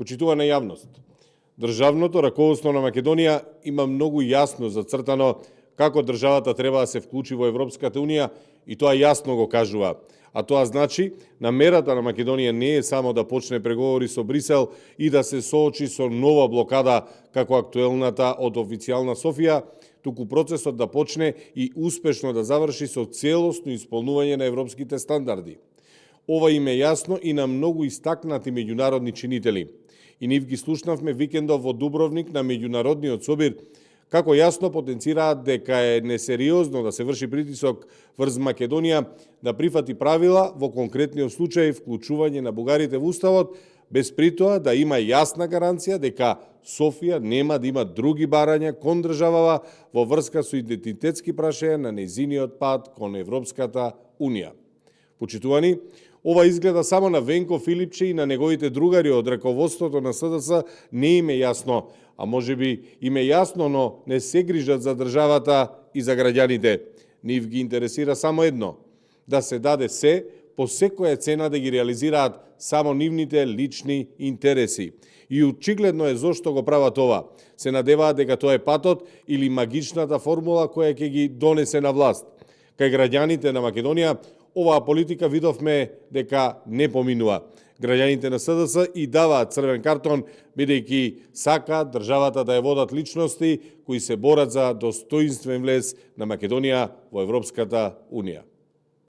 Почитувана јавност, државното раководство на Македонија има многу јасно зацртано како државата треба да се вклучи во Европската Унија и тоа јасно го кажува. А тоа значи, намерата на Македонија не е само да почне преговори со Брисел и да се соочи со нова блокада како актуелната од официјална Софија, туку процесот да почне и успешно да заврши со целосно исполнување на европските стандарди. Ова им е јасно и на многу истакнати меѓународни чинители. И нив ги слушнавме викендов во Дубровник на меѓународниот собир, како јасно потенцираат дека е несериозно да се врши притисок врз Македонија да прифати правила, во конкретниот случај вклучување на бугарите во Уставот, без притоа да има јасна гаранција дека Софија нема да има други барања кон државава во врска со идентитетски прашања на нејзиниот пат кон Европската Унија. Почитувани, ова изгледа само на Венко Филипче и на неговите другари од раководството на СДС не им е јасно, а можеби им е јасно, но не се грижат за државата и за граѓаните. Нив ги интересира само едно – да се даде се, по секоја цена да ги реализираат само нивните лични интереси. И очигледно е зошто го прават ова. Се надеваат дека тоа е патот или магичната формула која ќе ги донесе на власт. Кај граѓаните на Македонија, оваа политика видовме дека не поминува. Граѓаните на СДС и даваат црвен картон, бидејќи сакаат државата да ја водат личности кои се борат за достоинствен влез на Македонија во Европската Унија.